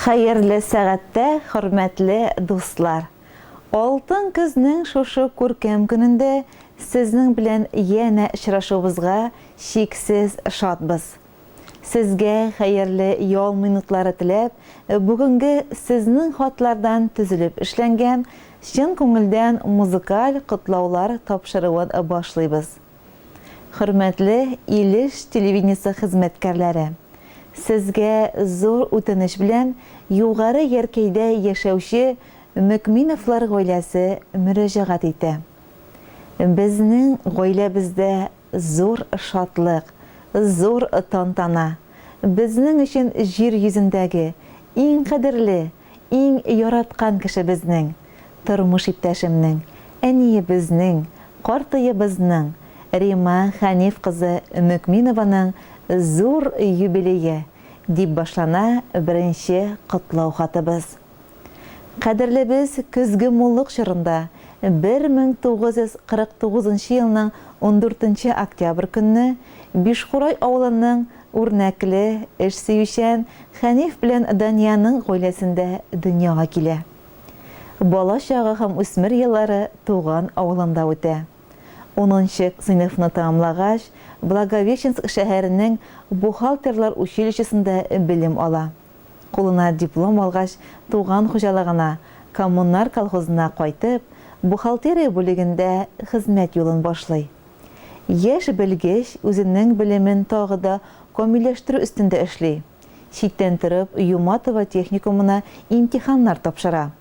Хәерле сәгатьтә, хөрмәтле дуслар! Алтын көзнең шушы күркәм көнендә сезнең белән янә очрашуыбызга чиксез шатбыз. Сезгә хәерле ял минутлары теләп, бүгенге сезнең хатлардан төзелеп эшләнгән чын күңелдән музыкаль котлаулар тапшыруын башлыйбыз. Хөрмәтле Илеш телевидениесе хезмәткәрләре! Сезгә зур үтенеч белән Югары Яркәйдә яшәүче Мөкминовлар гаиләсе мөрәҗәгать итә. Безнең гаиләбездә зур шатлык, зур тантана. Безнең өчен җир йөзендәге иң кадерле, Иң яраткан кешебезнең, тормыш иптәшемнең, әниебезнең, картыебызның, Рима Хәниф кызы Мөкминованың зур юбилее, дип башлана беренче котлау хатыбыз. Кадерлебез көзге муллык чорында, 1949 нчы елның ундүртенче октябрь көнне Бишкурай авылының Үрнәкле, эш сөючән Хәниф белән Даниянең гаиләсендә дөньяга килә. Бала чагы һәм үсмер еллары туган авылында үтә. Унынчы сыйныфны тәмамлагач, Благовещенск шәһәренең бухгалтерлар училищесында белем ала. Кулына диплом алгач, туган хуҗалыгына, Коммунар колхозына кайтып, бухгалтерия бүлегендә хезмәт юлын башлый. Яшь белгеч үзенең белемен тагы да камилләштерү өстендә эшли. Читтән торып Юматово техникумына имтиханнар тапшыра.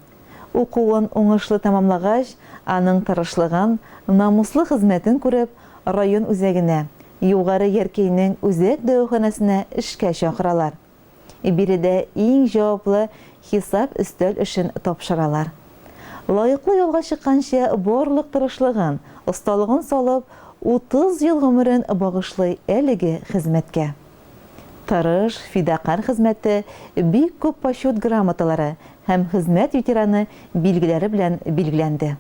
Укуын уңышлы тәмамлагач, аның тырышлыгын, намуслы хезмәтен күреп, район үзәгенә, Югары Яркәйнең үзәк дәваханәсенә эшкә чакыралар. Биредә иң җаваплы хисап-өстәл эшен тапшыралар. Лаеклы ялга чыкканчы барлык тырышлыгын, осталыгын салып, 30 ел гомерен багышлый әлеге хезмәткә. Тырыш, фидакарь хезмәте бик күп Почет грамоталары һәм Хезмәт ветераны билгеләре белән билгеләнде.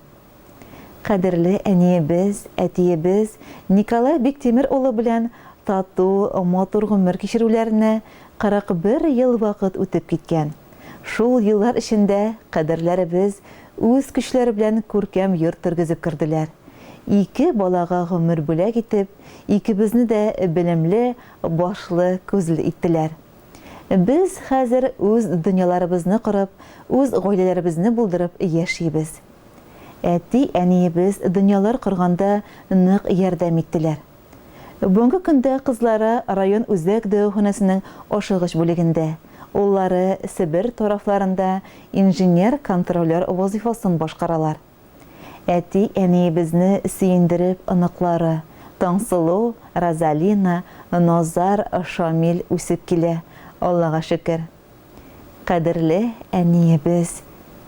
Кадерле әниебез, әтиебез Николай Биктимер улы белән тату, матур гомер кичерүләренә 41 ел вакыт үтеп киткән. Шул еллар эчендә кадерләребез үз көчләре белән күркәм йорт тергезеп керделәр. Ике балага гомер бүләк итеп, икебезне дә белемле, башлы-күзле иттеләр. Без хәзер үз дөньяларыбызны корып, үз гаиләләребезне булдырып яшибез. Әти-әниебез дөньялар корганда нык ярдәм иттеләр. Бүгенге көндә кызлары район үзәк дәваханәсенең ашыгыч бүлегендә, уллары Себер тарафларында инженер-контролер вазыйфасын башкаралар. Әти-әниебезне сөендереп оныклары, Таңсылу, Розалина, Назар, Шамил үсеп килә, Аллага шөкер. Кадерле әниебез,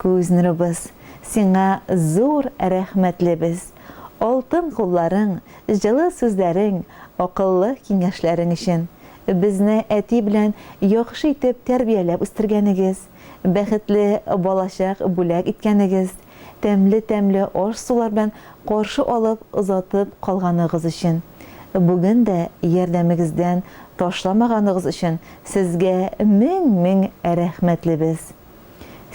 күз нурыбыз, сиңа зур рәхмәтлебез. Алтын кулларың, җылы сүзләрең, акыллы киңәшләрең өчен. Безне әти белән яхшы итеп тәрбияләп үстергәнегез, бәхетле балачак бүләк иткәнегез, тәмле-тәмле аш-сулар белән каршы алып, озатып калганыгыз өчен. Бүген дә ярдәмегездән ташламаганыгыз өчен сезгә мең-мең рәхмәтлебез.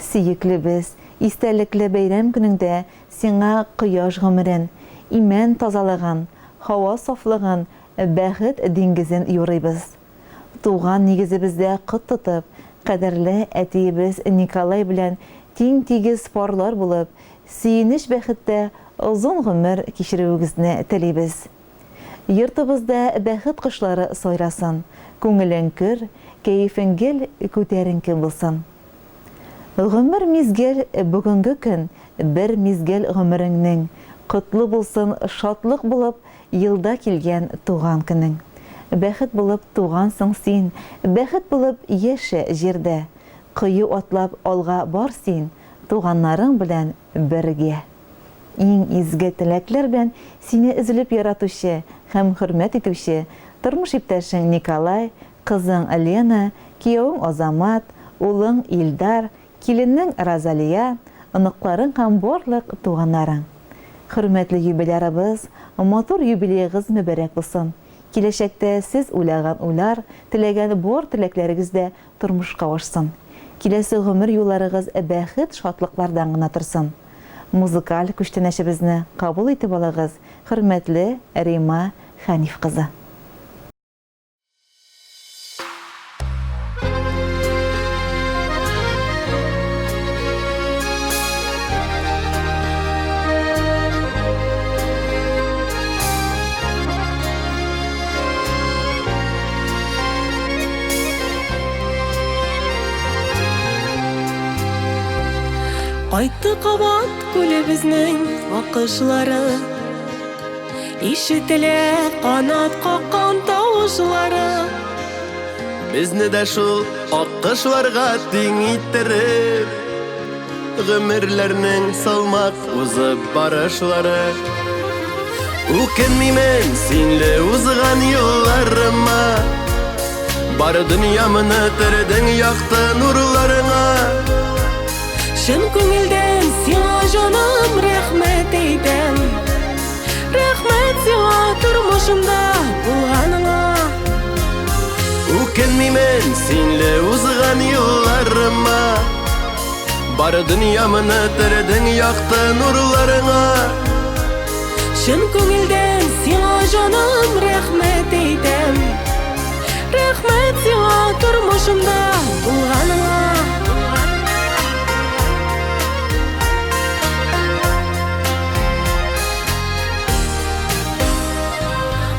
Сөеклебез, истәлекле бәйрәм көнеңдә сиңа кояш гомерен, имән тазалыгын, һава сафлыгын, бәхет диңгезен юрыйбыз. Туган нигезебездә кот тотып, кадерле әтиебез Николай белән тиң-тигез парлар булып, сөенеч-бәхеттә озын гомер кичерүегезне телибез. Йортыбызда бәхет кошлары сайрасын, күңелең көр, кәефең гел күтәренке булсын. Гомер мизгел, бүгенге көн, бер мизгел гомереңнең, котлы булсын шатлык булып елда килгән туган көнең. Бәхет булып тугансың син, бәхет булып яшә җирдә. Кыю атлап алга бар син, туганнарың белән бергә. Иң изге теләкләр белән сине өзелеп яратучы һәм хөрмәт итүче тормыш иптәшең Николай, кызың Лена, киявең Азамат, улың Илдар, киленең Розалия, оныкларың һәм барлык туганнарың. Хөрмәтле юбилярыбыз, матур юбилеегыз мөбарәк булсын! Киләчәктә сез уйлаган уйлар, теләгән бар теләкләрегез дә тормышка ашсын. Киләсе гомер юлларыгыз бәхет-шатлыклардан гына торсын. Музыкаль күчтәнәчебезне кабул итеп алыгыз, хөрмәтле Рима Хәниф кызы. Кайтты кабат күлебезнең акышлары. Ишетелә канат каккан тавышлары. Безне дә шул аккошларга тиң иттереп, Гомерләрнең салмак узып барышлары. Үкенмимен синле узган юлларыма, Бар дөньямны төрдең якты нурларыңа. Чын күңелдән сиңа җаным рәхмәт әйтәм. Рәхмәт сиңа тормышымда булганыңа. Үкенмимен синле узган юлларыма, Бар дөньямны төрдең якты нурларыңа. Чын күңелдән сиңа җаным рәхмәт әйтәм. Рәхмәт сиңа тормышымда булганыңа.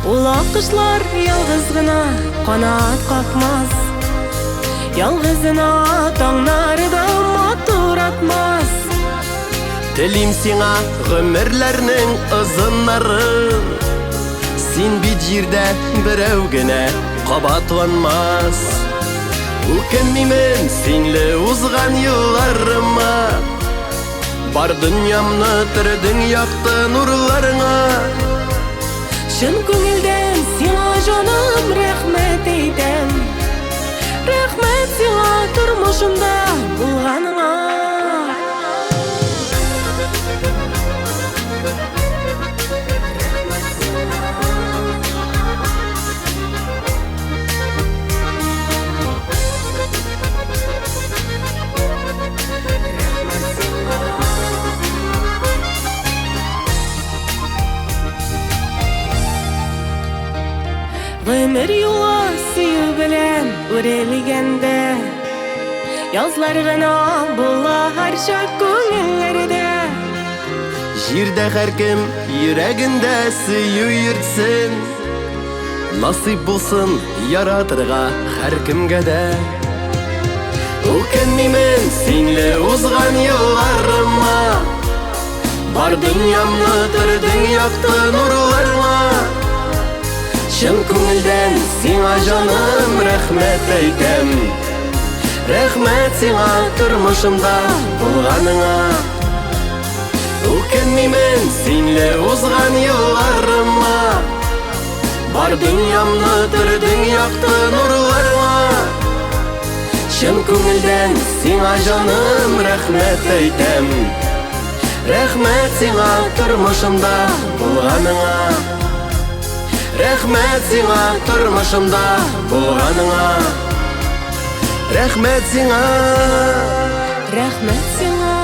Ул аккошлар ялгыз гына канат какмас. Ялгызына таңнары да матур атмас. Телим сиңа гомерләрнең озыннарын. Син бит җирдә берәү генә кабатланмас. Үкенмимен синле узган елларыма. Бар дөньямны төрдең якты нурларыңа. Чын күңелдән сиңа җаным рәхмәт әйтәм. Рәхмәт сиңа тормышымда булганыңа. Гомер юлы сөю белән үрелгәндә, Язлар гына була һәрчак күңелләрдә. Җирдә һәркем йөрәгендә сөю йөртсен. Насыйп булсын яратырга һәркемгә дә. Үкенмимен синле узган елларыма. Бар дөньямны төрдең якты нурларыңа. Чын күңелдән сиңа җаным рәхмәт әйтәм. Рәхмәт сиңа тормышымда булганыңа. Үкенмимен синле узган елларыма. Бар дөньямны төрдең якты нурларыңа. Чын күңелдән сиңа җаным рәхмәт әйтәм. Рәхмәт сиңа тормышымда булганыңа. Рәхмәт сиңа тормышымда булганыңа. Рәхмәт сиңа. Рәхмәт сиңа.